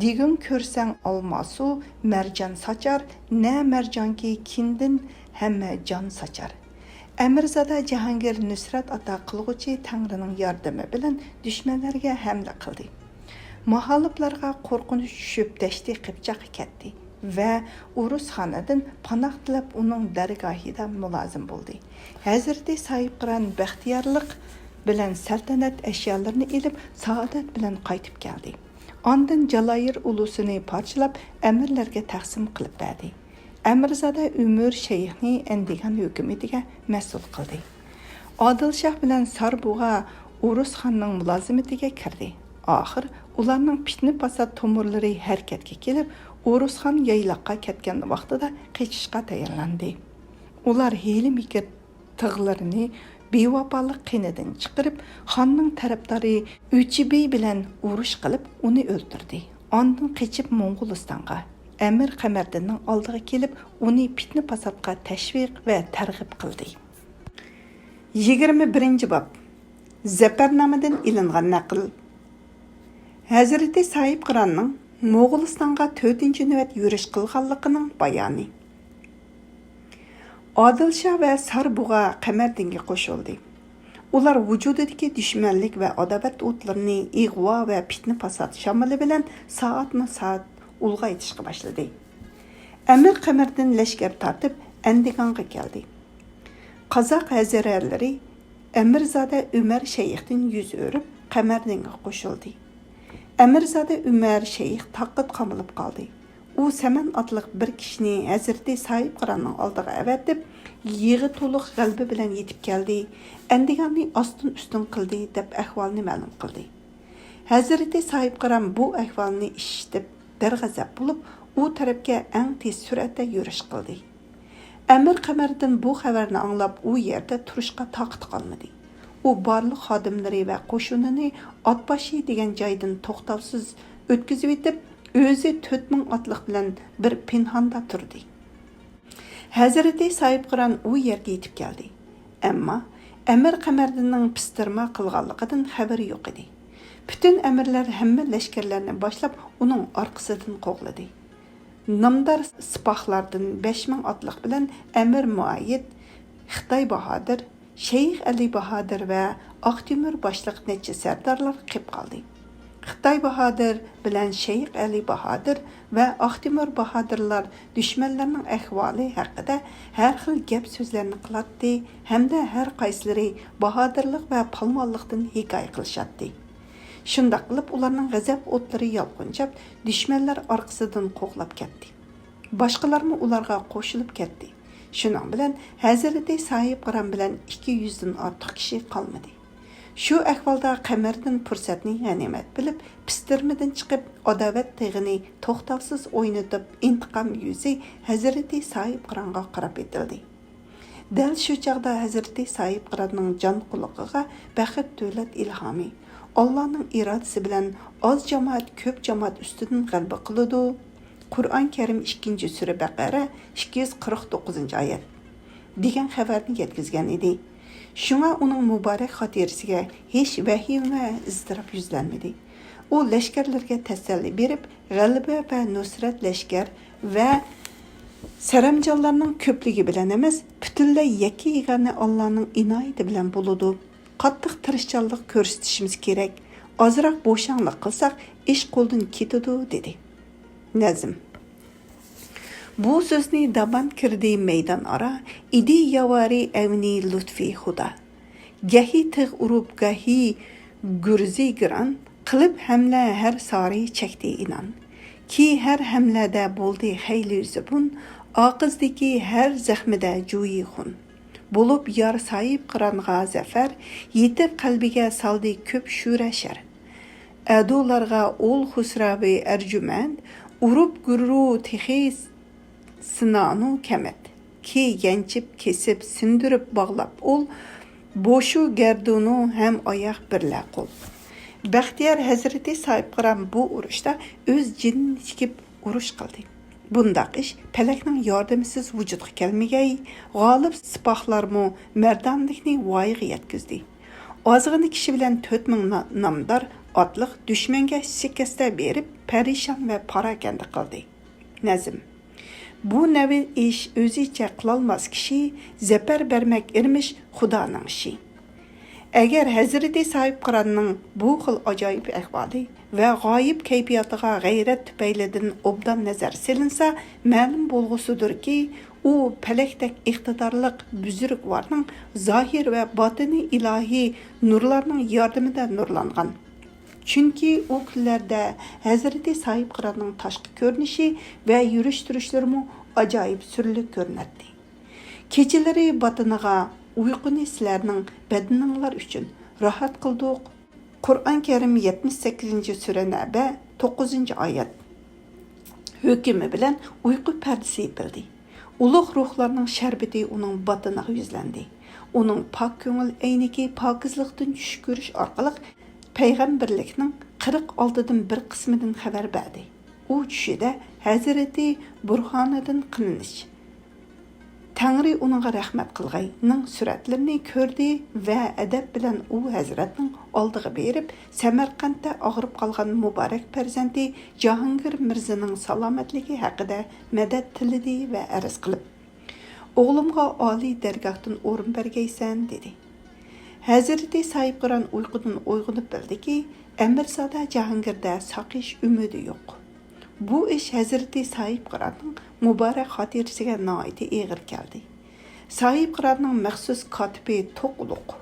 دېگۈڭ كۆرسەڭ ئالماسۇ مەرجان ساچار، نە مەرجانكى كىندىن ھەممە جان ساچار. ئەمىرزادە جاھانگىر نۇسرەت ئاتا قىلغۇچى تەڭرىنىڭ ياردىمى بىلەن دۈشمەنلەرگە ھەملە قىلدى. ماھالىپلارغا قورقۇنچ چۈشۈپ، دەشتى قىپچاققا كەتتى ۋە ئۇرۇسخانىدىن پاناھ تىلەپ، ئۇنىڭ دەرگاھىدا مۇلازىم بولدى. ھەزرىتى ساھىبقىران بەختىيارلىق بىلەن سەلتەنەت ئەشيالىرىنى ئېلىپ، سائادەت بىلەن قايتىپ كەلدى. ئاندىن جالايىر ئۇلۇسىنى پارچىلاپ، ئەمىرلەرگە تەقسىم قىلىپ بەردى. ئەمىرزادە ئۆمۈر شەيخنى ئەندىگان ھۆكۈمىتىگە مەسئۇل قىلدى. ئادىلشاھ بىلەن ساربۇغا ئۇرۇسخاننىڭ مۇلازىمىتىگە كىردى. ئاخىر ئۇلارنىڭ پىتنە-پاسات تومۇرلىرى ھەرىكەتكە كېلىپ، ئۇرۇسخان يايلاققا كەتكەن ۋاقتىدا قېچىشقا تەييارلاندى. ئۇلار ھىيلە-مىكىر تىغلىرىنى بىۋاپالىق قېنىدىن چىقىرىپ، خاننىڭ تەرەپدارى ئۈچىبىي بىلەن ئۇرۇش قىلىپ، ئۇنى ئۆلتۈردى. ئاندىن قېچىپ موڭغۇلىستانغا، ئەمىر قەمەردىننىڭ ئالدىغا كېلىپ، ئۇنى پىتنە-پاساتقا تەشۋىق ۋە تەرغىب قىلدى. يىگىرمە بىرىنچى باب. زەپەرنامىدىن ئېلىنغان نەقىل. ھەزرىتى ساھىبقىراننىڭ موغۇلىستانغا تۆتىنچى نۆۋەت يۈرۈش قىلغانلىقىنىڭ بايانى. ئادىلشاھ ۋە ساربۇغا قەمەردىنگە قوشۇلدى. ئۇلار ۋۇجۇدىدىكى دۈشمەنلىك ۋە ئاداۋەت ئوتلىرىنى ئىغۋا ۋە پىتنە-پاسات شامىلى بىلەن سائەتمۇ سائەت ئۇلغايتىشقا باشلىدى. ئەمىر قەمەردىن لەشكەر تارتىپ، ئەندىگانغا كەلدى. قازاق ھەزرەتلىرى ئەمىرزادە ئۆمەر شەيختىن يۈز ئۆرۈپ، قەمەردىنگە قوشۇلدى. ئەمىرزادە ئۆمەر شەيخ تاققا قامىلىپ قالدى. ئۇ سەمەن ئاتلىق بىر كىشىنى ھەزرىتى ساھىبقىراننىڭ ئالدىغا ئەۋەتىپ، يىغى تولۇق غەلىبە بىلەن يېتىپ كەلدى، ئەندىگاننى ئاستىن-ئۈستۈن قىلدى، دەپ ئەھۋالنى مەلۇم قىلدى. ھەزرىتى ساھىبقىران بۇ ئەھۋالنى ئىشىتىپ، دەرغەزەپ بولۇپ، ئۇ تەرەپكە ئەڭ تېز سۈرئەتتە يۈرۈش قىلدى. ئەمىر قەمەردىن بۇ خەۋەرنى ئاڭلاپ، ئۇ يەردە تۇرۇشقا تاقىتى قالمىدى. ئۇ بارلىق خادىملىرى ۋە قوشۇنىنى ئاتباشى دېگەن جايدىن توختاۋسىز ئۆتكۈزۈۋېتىپ، ئۆزى تۆت مىڭ ئاتلىق بىلەن بىر پىنھاندا تۇردى. ھەزرىتى ساھىبقىران ئۇ يەرگە يېتىپ كەلدى. ئەمما ئەمىر قەمەردىننىڭ پىستىرما قىلغانلىقىدىن خەۋىرى يوق ئىدى. پۈتۈن ئەمىرلەر ھەممە لەشكەرلەرنى باشلاپ، ئۇنىڭ ئارقىسىدىن قوغلىدى. نامدار سىپاھلاردىن بەش مىڭ ئاتلىق بىلەن ئەمىر مۇئەييىد، خىتاي باھادىر، شەيخ ئەلى باھادىر ۋە ئاقتۆمۈر باشلىق نەچچە سەردارلار قېپ قالدى. خىتاي باھادىر بىلەن شەيخ ئەلى باھادىر ۋە ئاقتۆمۈر باھادىرلار دۈشمەنلەرنىڭ ئەھۋالى ھەققىدە ھەر خىل گەپ سۆزلەرنى قىلاتتى ھەمدە ھەر قايسىلىرى باھادىرلىق ۋە پالۋانلىقتىن ھېكايە قىلىشاتتى. شۇنداق قىلىپ، ئۇلارنىڭ غەزەپ ئوتلىرى يالقۇنچاپ، دۈشمەنلەر ئارقىسىدىن قوغلاپ كەتتى. باشقىلارمۇ ئۇلارغا قوشۇلۇپ كەتتى. شۇنىڭ بىلەن ھەزرىتى ساھىبقىران بىلەن ئىككى يۈزدىن ئارتۇق كىشى قالمىدى. شۇ ئەھۋالدا قەمەردىن پۇرسەتنى غەنىيمەت بىلىپ، پىستىرمىدىن چىقىپ، ئاداۋەت تېغىنى توختاۋسىز ئوينىتىپ، ئىنتىقام يۈزى ھەزرىتى ساھىبقىرانغا قاراپ ئېتىلدى. دەل شۇ چاغدا ھەزرىتى ساھىبقىراننىڭ جان قۇلىقىغا بەخت، دۆلەت ئىلھامى، ئاللانىڭ ئىرادىسى بىلەن ئاز جامائەت كۆپ جامائەت ئۈستىدىن غەلىبە قىلىدۇ، قۇرئان كەرىم ئىككىنچى سۈرە بەقەرە ئىككى يۈز قىرىق توققۇزىنچى ئايەت دېگەن خەۋەرنى يەتكۈزگەن ئىدى. شۇڭا ئۇنىڭ مۇبارەك خاتىرىسىگە ھېچ ۋەھىمە ۋە ئىزتىراپ يۈزلەنمىدى. ئۇ لەشكەرلەرگە تەسەللى بېرىپ، غەلىبە ۋە نۇسرەت لەشكەر ۋە سەرەمجانلارنىڭ كۆپلۈكى بىلەن ئەمەس، پۈتۈنلەي يەككە يېگانە ئاللانىڭ ئىنايىتى بىلەن بولىدۇ. قاتتىق تىرىشچانلىق كۆرسىتىشىمىز كېرەك. ئازراق بوشاڭلىق قىلساق، ئىش قولدىن كېتىدۇ، دېدى. نەزم. بۇ سۆزنى دامان كىردى مەيدان ئارا، ئىدى ياۋارى ئەۋنى لۇتفى خۇدا. گەھى تىغ ئۇرۇپ، گاھى گۈرزى گىران، قىلىپ ھەملە ھەر سارى چەكتى ئىنان. كى ھەر ھەملەدە بولدى خەيلى زۇبۇن، ئاقىزدىكى ھەر زەخمىدە جۇيى خۇن. بولۇپ يار ساھىبقىرانغا زەفەر، يېتىپ قەلبىگە سالدى كۆپ شۈرە شەر. ئەدۇلارغا ئول خۇسراۋى ئەرجۇمەند، ئۇرۇپ گۈررۇ تېخى سىنانۇ كەمەت. كى يەنچىپ، كېسىپ، سىندۈرۈپ باغلاپ ئۇل، بوشۇ گەردۇنۇ ھەم ئاياغ بىرلە قول. بەختىيار ھەزرىتى ساھىبقىران بۇ ئۇرۇشتا ئۆز جېنىنى تىكىپ ئۇرۇش قىلدى. بۇنداق ئىش پەلەكنىڭ ياردىمىسىز ۋۇجۇدقا كەلمىگەي، غالىب سىپاھلارمۇ مەردانىلىكنى ۋايىغا يەتكۈزدى. ئازغىنە كىشى بىلەن تۆت مىڭ نا-، نامدار ئاتلىق دۈشمەنگە شىكەستە بېرىپ، پەرىشان ۋە پاراكەندە قىلدى. نەزم. بۇ نەۋى ئىش ئۆزىچە قىلالماس كىشى، زەپەر بەرمەك ئېرىمىش خۇدانىڭ ئىشى. ئەگەر ھەزرىتى ساھىبقىراننىڭ بۇ خىل ئاجايىپ ئەھۋالى ۋە غايىب كەيپىياتىغا غەيرەت تۈپەيلىدىن ئوبدان نەزەر سېلىنسا، مەلۇم بولغۇسىدۇركى، ئۇ پەلەكتەك ئىقتىدارلىق بۈزرۈكۋارنىڭ زاھىر ۋە باتىنى ئىلاھىي نۇرلارنىڭ ياردىمىدە نۇرلانغان. چۈنكى ئۇ كۈنلەردە ھەزرىتى ساھىبقىراننىڭ تاشقى كۆرۈنۈشى ۋە يۈرۈش-تۇرۇشلىرىمۇ ئاجايىپ سۈرلۈك كۆرۈنەتتى. كېچىلىرى باتىنىغا، ئۇيقۇنى سىلەرنىڭ بەدىنىڭلار ئۈچۈن راھەت قىلدۇق. قۇرئان كەرىم يەتمىش سەككىزىنچى سۈرە نەبە، توققۇزىنچى ئايەت ھۆكمى بىلەن ئۇيقۇ پەردىسى يېپىلدى. ئۇلۇغ روھلارنىڭ شەربىتى ئۇنىڭ باتىنىغا يۈزلەندى. ئۇنىڭ پاك كۆڭۈل ئەينىكى پاكىزلىقتىن چۈش كۆرۈش ئارقىلىق پەيغەمبەرلىكنىڭ قىرىق ئالتىدىن بىر قىسمىدىن خەۋەر بەردى. ئۇ چۈشىدە ھەزرىتى بۇرھانىدىن قىلىنىش، تەڭرى ئۇنىڭغا رەھمەت قىلغاينىڭ سۈرەتلىرىنى كۆردى ۋە ئەدەپ بىلەن ئۇ ھەزرەتنىڭ ئالدىغا بېرىپ، سەمەرقەنتتە ئاغرىپ قالغان مۇبارەك پەرزەنتى جاھانگىر مىرزىنىڭ سالامەتلىكى ھەققىدە مەدەت تىلىدى ۋە ئەرز قىلىپ، ئوغلۇمغا ئالىي دەرگاھتىن ئورۇن بەرگەيسەن، دېدى. ھەزرىتى ساھىبقىران ئۇيقۇدىن ئويغىنىپ بىلدىكى، ئەمىرزادە جاھانگىردە ساقىيىش ئۈمىدى يوق. بۇ ئىش ھەزرىتى ساھىبقىراننىڭ مۇبارەك خاتىرىسىگە ناھايىتى ئېغىر كەلدى. ساھىبقىراننىڭ مەخسۇس كاتىپى توقلۇق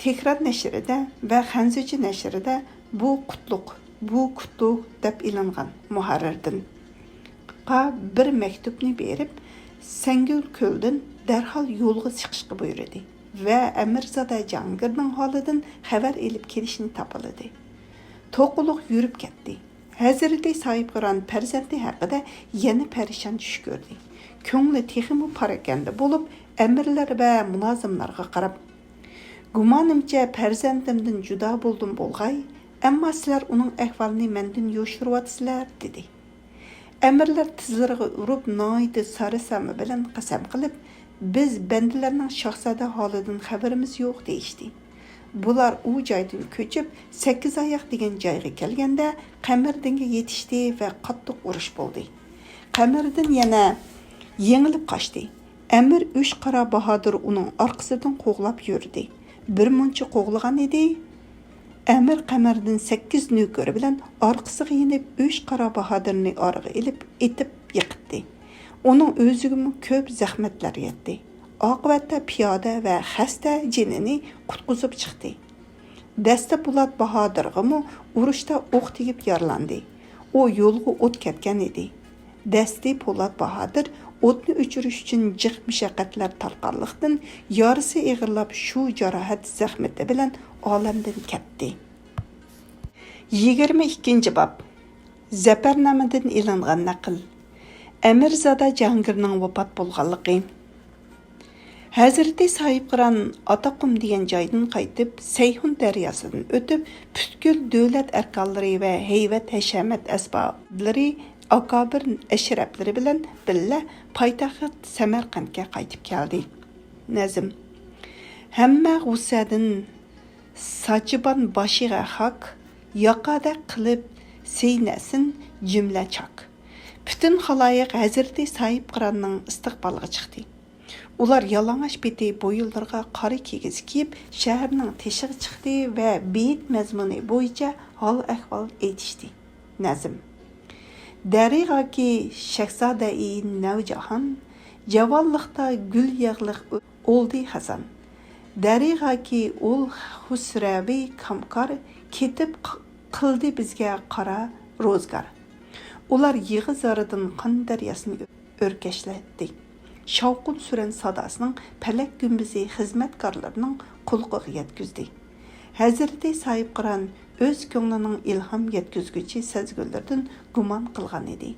تېھران نەشرىدە ۋە خەنزۇچە نەشرىدە بۇ قۇتلۇق، بۇ كۇتلۇق دەپ ئېلىنغان مۇھەررىردىنغا بىر مەكتۇپنى بېرىپ، سەڭگۈل كۆلدىن دەرھال يولغا چىقىشقا بۇيرۇدى ۋە ئەمىرزادە جاھانگىرنىڭ ھالىدىن خەۋەر ئېلىپ كېلىشنى تاپىلىدى. توقلۇق يۈرۈپ كەتتى. ھەزرىتى ساھىبقىران پەرزەنتى ھەققىدە يەنە پەرىشان چۈش كۆردى. كۆڭلى تېخىمۇ پاراكەندە بولۇپ، ئەمىرلەر ۋە مۇلازىملارغا قاراپ، گۇمانىمچە، پەرزەنتىمدىن جۇدا بولدۇم بولغاي، ئەمما سىلەر ئۇنىڭ ئەھۋالىنى مەندىن يوشۇرۇۋاتىسىلەر، دېدى. ئەمىرلەر تىزلىرىغا ئۇرۇپ، ناھايىتى سارساما بىلەن قەسەم قىلىپ، بىز بەندىلەرنىڭ شاھزادە ھالىدىن خەۋىرىمىز يوق، دېيىشتى. بۇلار ئۇ جايدىن كۆچۈپ، سەككىز ئاياق دېگەن جايغا كەلگەندە، قەمەردىنگە يېتىشتى ۋە قاتتىق ئۇرۇش بولدى. قەمەردىن يەنە يېڭىلىپ قاچتى. ئەمىر ئۈچ قارا باھادىر ئۇنىڭ ئارقىسىدىن قوغلاپ يۈردى. بىر مۇنچە قوغلىغان ئىدى. ئەمىر قەمەردىن سەككىز نۆكىرى بىلەن ئارقىسىغا يېنىپ، ئۈچ قارا باھادىرنى ئارىغا ئېلىپ، ئېتىپ يىقىتتى. ئۇنىڭ ئۆزىگىمۇ كۆپ زەخمەتلەر يەتتى. ئاقىۋەتتە پىيادە ۋە خەستە جېنىنى قۇتقۇزۇپ چىقتى. دەستە پولات باھادىرغىمۇ ئۇرۇشتا ئوق تېگىپ يارىلاندى. ئۇ يولغا ئوت كەتكەن ئىدى. دەستى پولات باھادىر ئوتنى ئۆچۈرۈش ئۈچۈن جىق مۇشەققەتلەر تارتقانلىقتىن، يارىسى ئېغىرلاپ، شۇ جاراھەت زەخمىتى بىلەن ئالەمدىن كەتتى. يىگىرمە ئىككىنچى باب. زەپەرنامىدىن ئېلىنغان نەقىل. ئەمىرزادە جاھانگىرنىڭ ۋاپات بولغانلىقى. ھەزرىتى ساھىبقىران ئاتاقۇم دېگەن جايدىن قايتىپ، سەيھۇن دەرياسىدىن ئۆتۈپ، پۈتكۈل دۆلەت ئەركانلىرى ۋە ھەيۋەت-ھەشەمەت ئەسبابلىرى، ئاكابىر ئەشرەپلىرى بىلەن بىللە پايتەخت سەمەرقەنتكە قايتىپ كەلدى. نەزم. ھەممە غۇسسەدىن ساچىبان باشىغا خاك، ياقادەك قىلىپ سىينەسىن جۈملە چاك. پۈتۈن خالايىق ھەزرىتى ساھىبقىراننىڭ ئىستىقبالىغا چىقتى. ئۇلار يالىڭاچ پېتى بويۇنلىرىغا قارا كىگىز كىيىپ، شەھەرنىڭ تېشىغا چىقتى ۋە بېيىت مەزمۇنى بويىچە ھال-ئەھۋال ئېيتىشتى. نەزم. دەرىغاكى شەھزادەئى نەۋجاھان، جاۋانلىقتا گۈل ياغلىق ئولدى خەزان. دەرىغاكى ئۇل خۇسرەۋى كامكار، كېتىپ ق-، قىلدى بىزگە قارا روزگار. ئۇلار يىغا زارىدىن قان دەرياسىنى ئۆركەشلەتتى. شاۋقۇن-سۈرەن ساداسىنىڭ پەلەك گۈمبىزى خىزمەتكارلىرىنىڭ قۇلىقىغا يەتكۈزدى. ھەزرىتى ساھىبقىران ئۆز كۆڭلىنىڭ ئىلھام يەتكۈزگۈچى سەزگۈلىرىدىن گۇمان قىلغان ئىدى.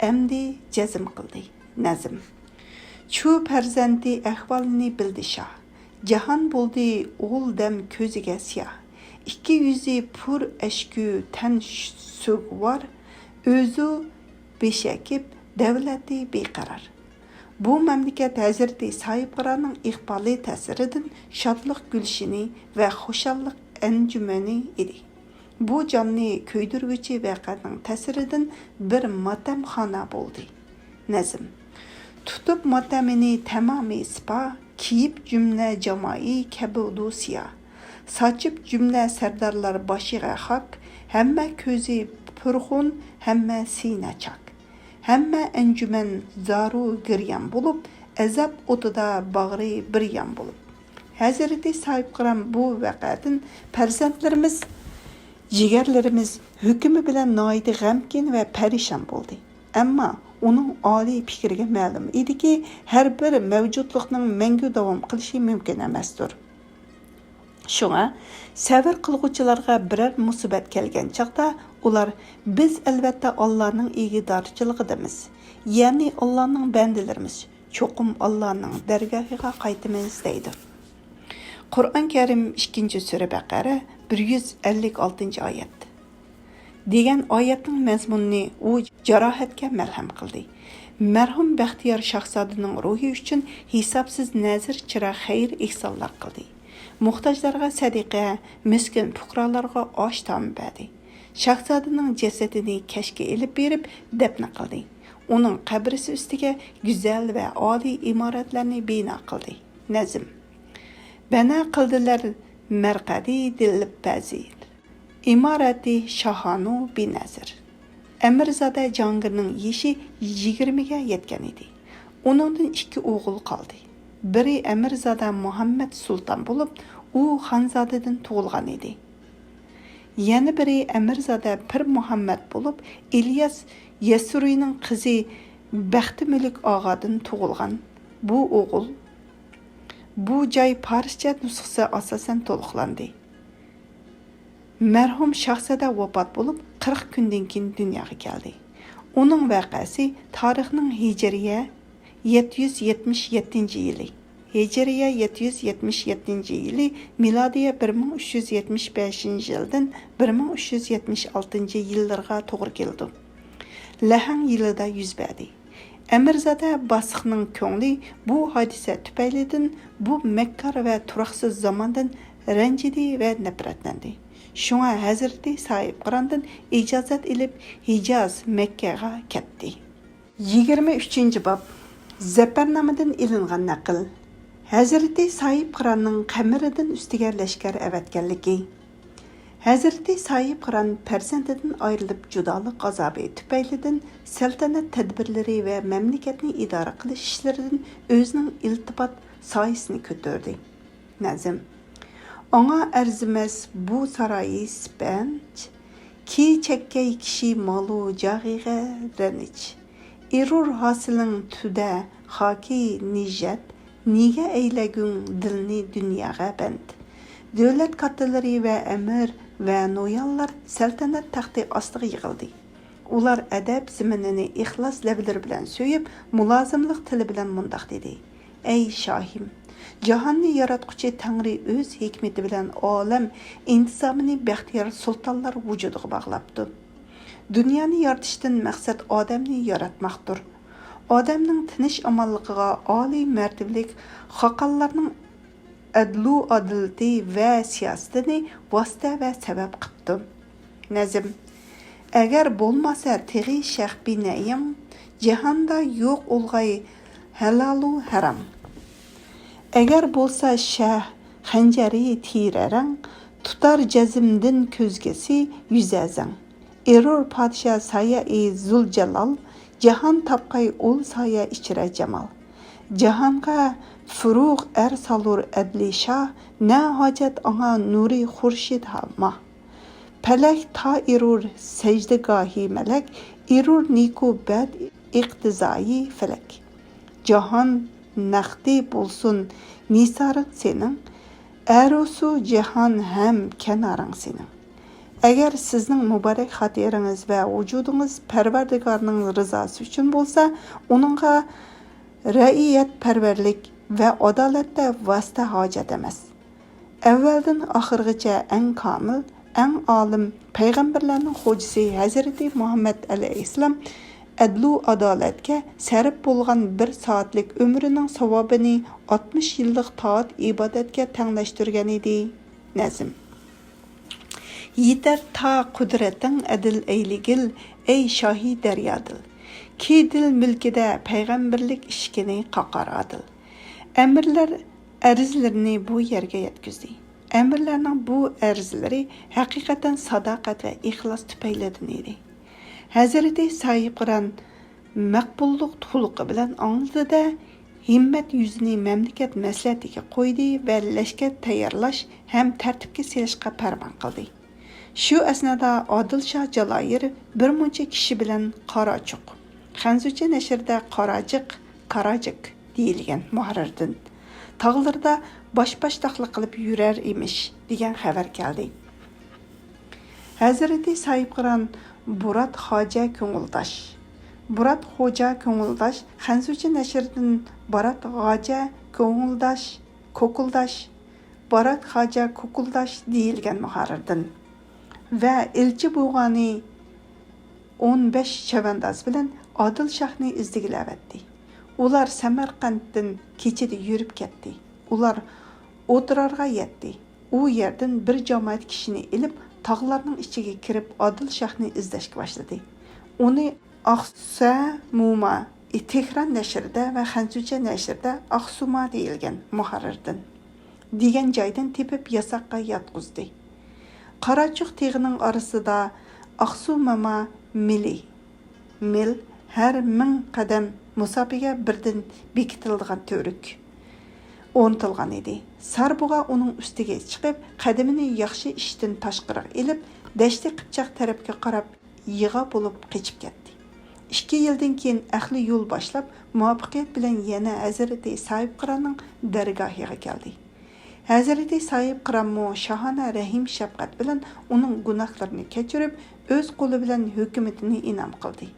ئەمدى جەزم قىلدى. نەزم. چۇ پەرزەنتى ئەھۋالىنى بىلدى شاھ. جاھان بولدى ئۇل دەم كۆزىگە سىياھ. ئىككى يۈزى پۇر ئەشكۈ تەن سۆگۋار، ئۆزى بېشەكىپ، دەۋلەتى بىقارار. بۇ مەملىكەت ھەزرىتى ساھىبقىراننىڭ ئىقبالى تەسىرىدىن شادلىق گۈلشىنى ۋە خۇشاللىق ئەنجۈمىنى ئىدى. بۇ جاننى كۆيدۈرگۈچى ۋەقەنىڭ تەسىرىدىن بىر ماتەمخانا بولدى. نەزم. تۇتۇپ ماتەمىنى تامامى سىپا، كىيىپ جۈملە جامائى كەبۇدۇ سىيا. ساچىپ جۈملە سەردارلار باشىغا خاك، ھەممە كۆزى پۇرخۇن، ھەممە سىينە چاك. ھەممە ئەنجۈمەن زارۇ گىريان بولۇپ، ئەزاب ئوتىدا باغرى بىر يان بولۇپ. ھەزرىتى ساھىبقىران بۇ ۋەقەدىن پەرزەنتلىرىمىز، جىگەرلىرىمىز ھۆكۈمى بىلەن ناھايىتى غەمكىن ۋە پەرىشان بولدى. ئەمما ئۇنىڭ ئالىي پىكرىگە مەلۇم ئىدىكى، ھەر بىر مەۋجۇتلۇقنىڭ مەڭگۈ داۋام قىلىشى مۇمكىن ئەمەستۇر. شۇڭا، سەۋر قىلغۇچىلارغا بىرەر مۇسىبەت كەلگەن چاغدا، ئۇلار، بىز ئەلۋەتتە ئاللانىڭ ئىگىدارچىلىقىدىمىز، يەنى ئاللانىڭ بەندىلىرىمىز، چوقۇم ئاللانىڭ دەرگاھىغا قايتىمىز، دەيدۇ. قۇرئان كەرىم، ئىككىنچى سۈرە بەقەرە، بىر يۈز ئەللىك ئالتىنچى ئايەت. دېگەن ئايەتنىڭ مەزمۇنىنى ئۇ جاراھەتكە مەلھەم قىلدى. مەرھۇم بەختىيار شاھزادىنىڭ روھى ئۈچۈن ھېسابسىز نەزىر چىراغ خەير-ئېھسانلار قىلدى. موھتاجلارغا سەدىقە، مىسكىن پۇقرالارغا ئاش-تائام بەردى. شاھزادىنىڭ جەسىتىنى كەشكە ئېلىپ بېرىپ دەپنە قىلدى. ئۇنىڭ قەبرىسى ئۈستىگە گۈزەل ۋە ئالىي ئىمارەتلەرنى بىنا قىلدى. نەزم. بەنا قىلدىلەر مەرقەدى دىلبەزىر، ئىمارەتى شاھانۇ بىنەزىر. ئەمىرزادە جاھانگىرنىڭ يېشى يىگىرمىگە يەتكەن ئىدى. ئۇنىڭدىن ئىككى ئوغۇل قالدى. بىرى ئەمىرزادە مۇھەممەد سۇلتان بولۇپ، ئۇ خانزادىدىن تۇغۇلغان ئىدى. يەنە بىرى ئەمىرزادە پىر مۇھەممەد بولۇپ، ئىلياس يەسرۇينىڭ قىزى بەختىمۈلۈك ئاغادىن تۇغۇلغان. بۇ ئوغۇل، بۇ جاي پارسچە نۇسخىسى ئاساسەن تولۇقلاندى. مەرھۇم شاھزادە ۋاپات بولۇپ، قىرىق كۈندىن كېيىن دۇنياغا كەلدى. ئۇنىڭ ۋەقەسى تارىخنىڭ ھىجرىيە يەتتە يۈز يەتمىش يەتتىنچى يىلى، ھىجرىيە يەتتە يۈز يەتمىش يەتتىنچى يىلى، مىلادىيە بىر مىڭ ئۈچ يۈز يەتمىش بەشىنچى يىلدىن بىر مىڭ ئۈچ يۈز يەتمىش ئالتىنچى يىللىرىغا توغرا كېلىدۇ. لەھەڭ يىلىدا يۈز بەردى. ئەمىرزادە باسىقنىڭ كۆڭلى بۇ ھادىسە تۈپەيلىدىن، بۇ مەككار ۋە تۇراقسىز زاماندىن رەنجىدى ۋە نەپرەتلەندى. شۇڭا ھەزرىتى ساھىبقىراندىن ئىجازەت ئېلىپ، ھىجاز، مەككەغا كەتتى. يىگىرمە ئۈچىنچى باب. زەپەرنامىدىن ئېلىنغان نەقىل. ھەزرىتى ساھىبقىراننىڭ قەمىرىدىن ئۈستىگە لەشكەر ئەۋەتكەنلىكى. ھەزرىتى ساھىبقىران پەرزەنتىدىن ئايرىلىپ، جۇدالىق ئازابى تۈپەيلىدىن سەلتەنەت تەدبىرلىرى ۋە مەملىكەتنى ئىدارە قىلىش ئىشلىرىدىن ئۆزىنىڭ ئىلتىپات سايىسىنى كۆتۈردى. نەزم. ئاڭا ئەرزىمەس بۇ سارايى سىپەنچ، كى چەككەي كىشى مالۇ جاغىغە رەنچ. ئېرۇر ھاسىلىڭ تۈدە خاكى نىژەت، نىگە ئەيلەگۈڭ دىلنى دۇنياغا بەند. دۆلەت كاتتىلىرى ۋە ئەمىر ۋە نويانلار سەلتەنەت تەختى ئاستىغا يىغىلدى. ئۇلار ئەدەپ زېمىنىنى ئىخلاس لەۋلىرى بىلەن سۆيۈپ، مۇلازىملىق تىلى بىلەن مۇنداق دېدى: ئەي شاھىم! جاھاننى ياراتقۇچى تەڭرى ئۆز ھېكمىتى بىلەن ئالەم ئىنتىزامىنى بەختىيار سۇلتانلار ۋۇجۇدىغا باغلاپتۇ. دۇنيانى يارىتىشتىن مەقسەت ئادەمنى ياراتماقتۇر. ئادەمنىڭ تىنچ-ئامانلىقىغا ئالىي مەرتىۋىلىك خاقانلارنىڭ ئەدلۇ-ئادالىتى ۋە سىياسىتىنى ۋاسىتە ۋە سەۋەب قىپتۇ. نەزم. ئەگەر بولماسا تېغى شەخ بىنەيىڭ، جاھاندا يوق ئولغاي ھالالۇ ھارام. ئەگەر بولسا شەھ خەنجەرى تىرەرەڭ، تۇتار جەزمدىن كۆزگىسى يۈزەزەڭ. ئېرۇر پادىشاھ سايەئى زۇلجالال، جاھان تاپقاي ئۇل سايە ئىچرە جامال. جاھانغا فۇروغ ئەر سالۇر ئەدلى شاھ، نە ھاجەت ئاڭا نۇرى خۇرشىد ھالما. پەلەك تا ئېرۇر سەجدىگاھى مەلەك، ئېرۇر نىكۇ بەد ئىقتىزايى فەلەك. جاھان نەقتى بولسۇن نىسارىڭ سېنىڭ، ئەرۇسۇ جاھان ھەم كەنارىڭ سېنىڭ. ئەگەر سىزنىڭ مۇبارەك خاتىرىڭىز ۋە ۋۇجۇدىڭىز پەرۋەردىگارنىڭ رىزاسى ئۈچۈن بولسا، ئۇنىڭغا رەئىيەتپەرۋەرلىك ۋە ئادالەتتە ۋاسىتە ھاجەت ئەمەس. ئەۋۋەلدىن ئاخىرغىچە ئەڭ كامىل، ئەڭ ئالىم، پەيغەمبەرلەرنىڭ خوجىسى ھەزرىتى مۇھەممەد ئەلەيھىسسالام ئەدلۇ ئادالەتكە سەرپ بولغان بىر سائەتلىك ئۆمرىنىڭ ساۋابىنى ئاتمىش يىللىق تائەت ئىبادەتكە تەڭلەشتۈرگەنىدى. نەزم. يېتەر تا قۇدرىتىڭ ئەدىل ئەيلىگىل، ئەي شاھى دەريادىل. كى دىل مۈلكىدە پەيغەمبەرلىك ئىشىكىنى قاقار ئادىل. ئەمىرلەر ئەرزلىرىنى بۇ يەرگە يەتكۈزدى. ئەمىرلەرنىڭ بۇ ئەرزلىرى ھەقىقەتەن ساداقەت ۋە ئىخلاس تۈپەيلىدىن ئىدى. ھەزرىتى ساھىبقىران مەقبۇللۇق تۇلۇقى بىلەن ئاڭلىدى-دە، ھىممەت يۈزىنى مەملىكەت مەسلىھەتىگە قويدى ۋە لەشكەر تەييارلاش ھەم تەرتىپكە سېلىشقا پەرمان قىلدى. شۇ ئەسنادا ئادىل شاھ جالايىر بىر مۇنچە كىشى بىلەن قاراچۇق، خەنزۇچە نەشرىدە قاراجىق، كاراجىك دېيىلگەن مۇھەررىردىن، تاغلىرىدا باش-باشتاقلىق قىلىپ يۈرەر ئىمىش، دېگەن خەۋەر كەلدى. ھەزرىتى ساھىبقىران بۇرات خاجە كۆڭۈلداش، بۇرات خوجا كۆڭۈلداش، خەنزۇچە نەشردىن بارات غاجە كۆڭۈلداش، كوكۇلداش، بارات خاجە كوكۇلداش دېيىلگەن مۇھەررىردىن ۋە ئىلچى بۇغانى ئون بەش چەۋەنداز بىلەن ئادىل شاھنى ئىزدىگىلەۋەتتى. ئۇلار سەمەرقەنتتىن كېچىدە يۈرۈپ كەتتى. ئۇلار ئوترارغا يەتتى. ئۇ يەردىن بىر جامائەت كىشىنى ئېلىپ، تاغلارنىڭ ئىچىگە كىرىپ، ئادىل شاھنى ئىزدەشكە باشلىدى. ئۇنى ئاقسۇمۇما، تېھران نەشرىدە ۋە خەنزۇچە نەشرىدە ئاقسۇما دېيىلگەن مۇھەررىردىن، دېگەن جايدىن تېپىپ، ياساققا ياتقۇزدى. قاراچۇق تېغىنىڭ ئارىسىدا ئاقسۇماما مىلى، مىل ھەر مىڭ قەدەم مۇساپىگە بىردىن بېكىتىلىدىغان تۈۋرۈك ئورنىتىلغان ئىدى. ساربۇغا ئۇنىڭ ئۈستىگە چىقىپ، قەدىمىنى ياخشى ئىشتىن تاشقىرىغا ئېلىپ، دەشتى قىپچاق تەرەپكە قاراپ يىغا بولۇپ قېچىپ كەتتى. ئىككى يىلدىن كېيىن ئەقلىي يول باشلاپ، مۇۋەپپەقىيەت بىلەن يەنە ھەزرىتى ساھىبقىراننىڭ دەرگاھىغا كەلدى. ھەزرىتى ساھىبقىرانمۇ شاھانە رەھىم-شەپقەت بىلەن ئۇنىڭ گۇناھلىرىنى كەچۈرۈپ، ئۆز قولى بىلەن ھۆكۈمىتىنى ئىنئام قىلدى.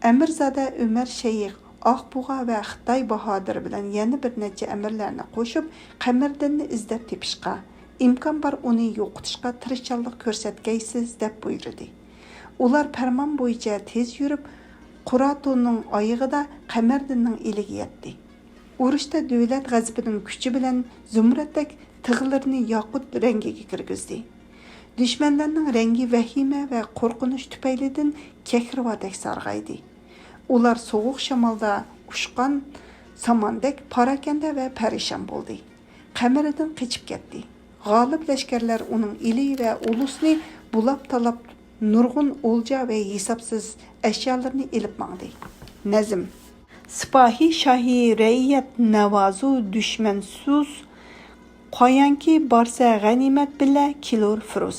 ئەمىرزادە ئۆمەر شەيخ ئاقبۇغا ۋە خىتاي باھادىرى بىلەن يەنە بىر نەچچە ئەمىرلەرنى قوشۇپ، قەمەردىننى ئىزدەپ تېپىشقا، ئىمكان بار ئۇنى يوقىتىشقا تىرىشچانلىق كۆرسەتكەيسىز، دەپ بۇيرۇدى. ئۇلار پەرمان بويىچە تېز يۈرۈپ، قۇراتۇنىڭ ئايىغىدا قەمەردىننىڭ ئىلىگە يەتتى. ئۇرۇشتا دۆلەت غەزىپىنىڭ كۈچى بىلەن زۇمرەتتەك تىغلىرىنى ياقۇت رەڭگىگە كىرگۈزدى. دۈشمەنلەرنىڭ رەڭگى ۋەھىمە ۋە قورقۇنچ تۈپەيلىدىن كەھرىۋادەك سارغايدى. ئۇلار سوغۇق شامالدا ئۇچقان ساماندەك پاراكەندە ۋە پەرىشان بولدى. قەمەردىن قېچىپ كەتتى. غالىب لەشكەرلەر ئۇنىڭ ئىلى ۋە ئۇلۇسنى بۇلاپ-تالاپ، نۇرغۇن ئولجا ۋە ھېسابسىز ئەشيالىرىنى ئېلىپ ماڭدى. نەزم. سىپاھى شاھى رەئىيەت ناۋازۇ دۈشمەنسۇز، قايانكى بارسا غەنىيمەت بىلە كېلۇر فىروز.